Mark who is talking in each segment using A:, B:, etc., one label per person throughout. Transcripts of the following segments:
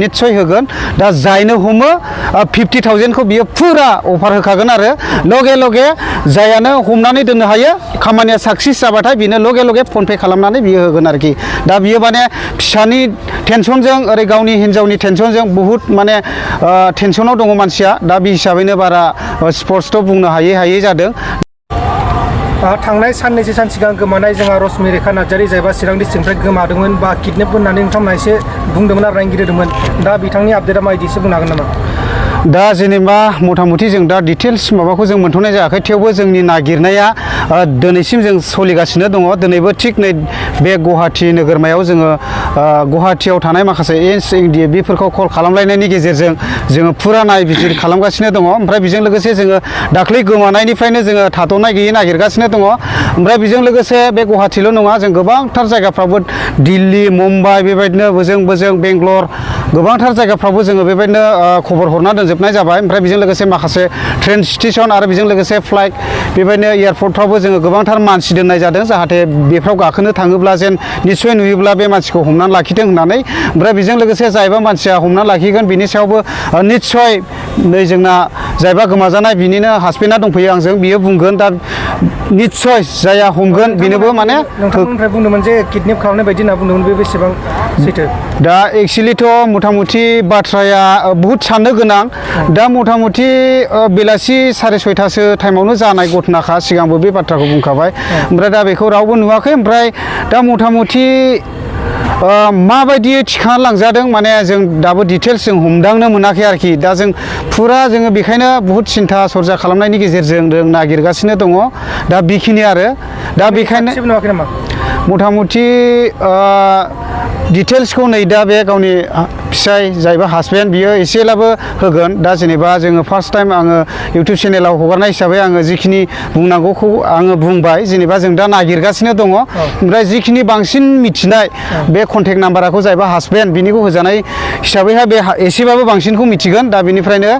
A: निश्चय होगोन दा जायनो हमो 50,000 खौ बियो फुरा अफार होखागोन आरो लगे लगे जायानो हमनानै दोननो हायो खामानिया सक्सेस जाबाथाय बिनो लगे लगे फन पे खालामनानै बियो होगोन आरोखि दा बियो माने फिसानि टेनसनजों ओरै गावनि हिनजावनि टेनसनजों बहुत माने टेनसनाव दङ मानसिया दा बे हिसाबैनो बारा स्पर्ट्सथ' बुंनो हायै जादों।
B: थांनाय साननैसो सान सिगां गोमानाय जोंहा रश्मि रेखा नार्जारी जायबा चिरां डिस्ट्रिक्टनिफ्राय गोमादोंमोन बा किडनेप होननानै नोंथांमोना एसे बुंदोंमोन आरो नायगिरदोंमोन दा बिथांनि आपडेटआ माबायदि एसे बुंनो हागोन नामा?
A: दा जेनेबा मथा-मथि जों दा डिटेल्स माबाखौ जों मोनथ'नाय जायाखै थेवबो जोंनि नागिरनाया दिनैसिम जों सोलिगासिनो दङ। दिनैबो थिग नै बे गुवाहाटि नोगोरमायाव जोङो गुवाहाटियाव थानाय माखासे एनडिएफबिफोरखौ कल खालामलायनायनि गेजेरजों जोङो फुरा नायबिजिर खालामगासिनो दङ। ओमफ्राय बेजों लोगोसे जोङो दाख्लै गोमानायनिफ्रायनो जोङो थाथ'नाय गैयै नागिरगासिनो दङ। ओमफ्राय बेजों लोगोसे बे गुवाहाटिल' नङा जों गोबांथार जायगाफ्रावबो दिल्ली मुम्बाइ बेबायदिनो बोजों बेंगलर गोबांथार जायगाफ्रावबो जोङो बेबायदिनो खबर हरना दोनजोबनाय जाबाय। ओमफ्राय बेजों लोगोसे माखासे ट्रेन स्टेशन आरो बेजों लोगोसे फ्लाइट बेबायदिनो एयारपर्टफ्रावबो जोङो गोबांथार मानसि दोननाय जादों जाहाथे बेफ्राव गाखोनो थाङोब्ला जेन निस्सय नुयोब्ला बे मानसिखौ हमनानै लाखिदों होननानै। ओमफ्राय बेजों लोगोसे जायबा मानसिया हमनानै लाखिगोन बिनि सायावबो निस्सय नै जोंना जायबा गोमाजानाय बिनिनो हासबेन्डआ दंफैयो आंजों बियो बुंगोन दा निस्सय जाया हमगोन बेनोबो माने
B: नोंथांनिफ्राय बुंदोंमोन जे किडनेप खालामनाय बायदि होनना बुंदोंमोन बे बेसेबां सैथो?
A: दा एक्सुवेलिथ' मथा-मथि बाथ्राया बहुद साननो गोनां। दा मथा-मथि बेलासि 6:30 टाइमावनो जानाय घटनाखा सिगांबो बे बाथ्राखौ बुंखाबाय। ओमफ्राय दा बेखौ रावबो नुवाखै। ओमफ्राय दा मथा-मथि माबायदि थिखांना लांजादों माने जों दाबो डिटेल्स जों हमदांनो मोनाखै आरोखि। दा जों फुरा जोङो बेखायनो बहुद सिन्था सरजा खालामनायनि गेजेरजों जों नागिरगासिनो दङ। दा बेखिनि आरो दा बेखायनो मथा-मथि डिटेल्सखौ नै दा बे गावनि फिसाय जायबा हासबेन्ड बियो एसेब्लाबो होगोन। दा जेनेबा जोङो फार्स्ट टाइम आङो इउटुब चेनेलाव हगारनाय हिसाबै आङो जिखिनि बुंनांगौखौ आङो बुंबाय। जेनेबा जों दा नागिरगासिनो दङ। ओमफ्राय जिखिनि बांसिन मिथिनाय बे कन्टेक्ट नाम्बारखौ जायबा हासबेन्ड बिनिखौ होजानाय हिसाबैहाय बे एसेबाबो बांसिनखौ मिथिगोन। दा बेनिफ्रायनो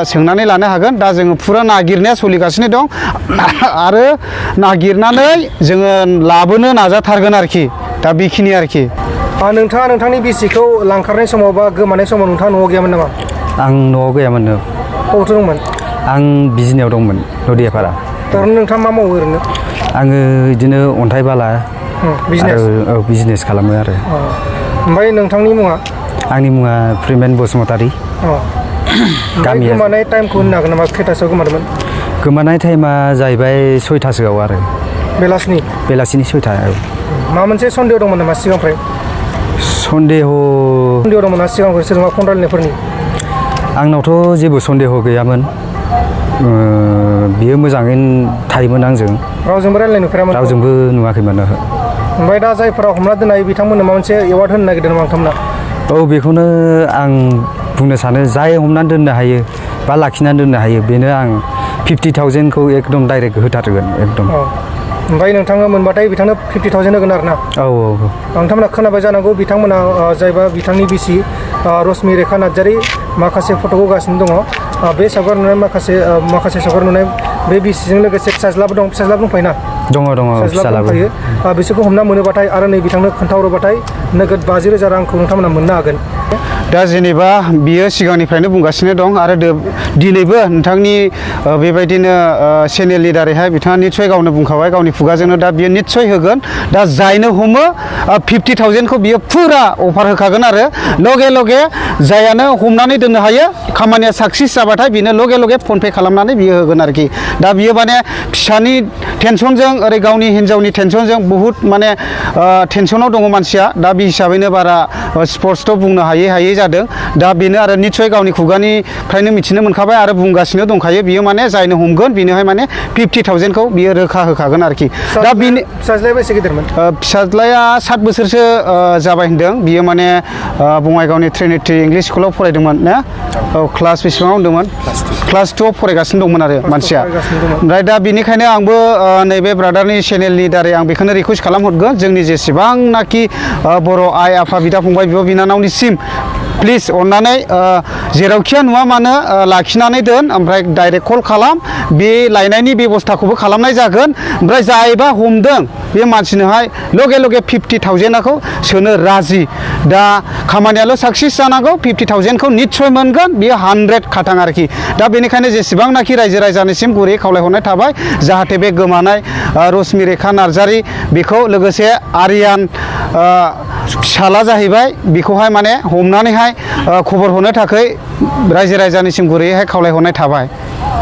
A: सोंनानै लानो हागोन। दा जोङो फुरा नागिरनाया सोलिगासिनो दं आरो नागिरनानै जोङो लाबोनो नाजाथारगोन आरोखि। दा बेखिनि आरोखि।
B: नोंथाङा नोंथांनि बिसिखौ लांखारनाय समाव बा गोमानाय समाव नोंथाङा न'आव गैयामोन नामा?
C: आं न'आव गैयामोन।
B: बबेयावथो दंमोन?
C: आं बिजनियाव दंमोन नदियापारा।
B: ओरैनो नोंथाङा मा मावो ओरैनो?
C: आङो बिदिनो अन्थाइ बाला बिजनेस खालामो आरो।
B: ओमफ्राय नोंथांनि मुङा?
C: आंनि मुङा प्रिमेन बसुमतारी।
B: गामिया गोमानाय टाइमखौ होननो हागोन नामा? खैथासोआव गोमादोंमोन?
C: गोमानाय टाइमा जाहैबाय 6:00 आरो बेलासिनि 6:00।
B: माबा मोनसे सन्देह दंमोन नामा सिगांनिफ्राय? सन्देह दंमोन ना सिगांनिफ्राय सोरजोंबा फन रायलायनायफोरनि?
C: आंनावथ' जेबो सन्देह गैयामोन। बियो मोजाङैनो थायोमोन आंजों।
B: रावजोंबो रायलायनाय नुफेरामोन?
C: रावजोंबो नुवाखैमोन।
B: ओमफ्राय दा जायफोरा हमना दोननाय बिथांमोननो माबा मोनसे एवार्ड होनो नागिरदों नामा नोंथांमोना?
C: औ बेखौनो आं बुंनो सानो जाय हमनानै दोननो हायो बा लाखिनानै दोननो हायो बेनो आं 50,000 खौ एकदम डाइरेक्ट होथारगोन एकदम।
B: ओमफ्राय नोंथाङा मोनबाथाय बिथांनो 50,000 होगोन आरो ना? औ। नोंथांमोना खोनाबाय जानांगौ बिथांमोना जायबा बिथांनि बिसि रश्मि रेखा नार्जारी माखासे फट'खौ होगासिनो दङ। बे सावगारि नुनाय माखासे सावगारि नुनाय बे बिसिजों लोगोसे फिसाज्लाबो दं। फिसाज्ला दंफायोना? दङ फिसाज्लाबो दंफायो। बिसोरखौ हमना मोनोबाथाय आरो नै बिथांनो खोन्थाहरोबाथाय नोगोद 50,000 रांखौ नोंथांमोना मोननो हागोन।
A: दा जेनेबा बियो सिगांनिफ्रायनो बुंगासिनो दं आरो दिनैबो नोंथांनि बेबायदिनो चेनेलनि दारैहाय बिथाङा निस्सय गावनो बुंखाबाय गावनि खुगाजोंनो। दा बियो निस्सय होगोन। दा जायनो हमो 50,000 खौ बियो फुरा अफार होखागोन आरो लगे लगे जायानो हमनानै दोननो हायो खामानिया सक्सेस जाबाथाय बिनो लगे लगे फन पे खालामनानै बियो होगोन आरोखि। दा बियो माने फिसानि टेनसनजों ओरै गावनि हिनजावनि टेनसनजों बहुद माने टेनसनाव दङ मानसिया। दा बे हिसाबैनो बारा स्पर्ट्सथ' बुंनो हायै जादों। दा बेनो आरो निस्सय गावनि खुगानिफ्रायनो मिथिनो मोनखाबाय आरो बुंगासिनो दंखायो बियो माने जायनो हमगोन बिनोहाय माने 50,000 खौ बियो रोखा होखागोन आरोखि। दा बिनि
B: फिसाज्लाया बेसे गिदिरमोन?
A: फिसाज्लाया 7 बोसोरसो जाबाय होनदों। बियो माने बङाइगावनि ट्रिनिटि इंलिश स्कुलाव फरायदोंमोन ना? औ क्लास बेसेबां होनदोंमोन? क्लास 2 आव फरायगासिनो दंमोन आरो मानसिया। ओमफ्राय दा बेनिखायनो आंबो नैबे ब्रादारनि चेनेलनि दारै आं बेखौनो रिकुवेस्ट खालामहरगोन जोंनि जेसेबांनाखि बर' आइ आफा बिदा फंबाय बिब' बिनानावनिसिम प्लिज अन्नानै जेरावखिया नुवा मानो लाखिनानै दोन। ओमफ्राय डाइरेक्ट कल खालाम। बे लायनायनि बेबस्थाखौबो खालामनाय जागोन। ओमफ्राय जायबा हमदों बे मानसिनोहाय लगे लगे 50,000खौ सोनो राजि दा खामानियाल' साक्सेस जानांगौ 50,000खौ निस्सय मोनगोन बियो 100 खाथां आरोखि दा बेनिखायनो जेसेबांनाखि रायजो राजानिसिम गुरै खावलायहरनाय थाबाय जाहाथे बे गोमानाय रश्मि रेखा नार्जारि बेखौ लोगोसे आरियान फिसाला जाहैबाय बेखौहाय माने हमनानैहाय खबर हरनो थाखाय रायजो राजानिसिम गुरैहाय खावलायहरनाय थाबाय।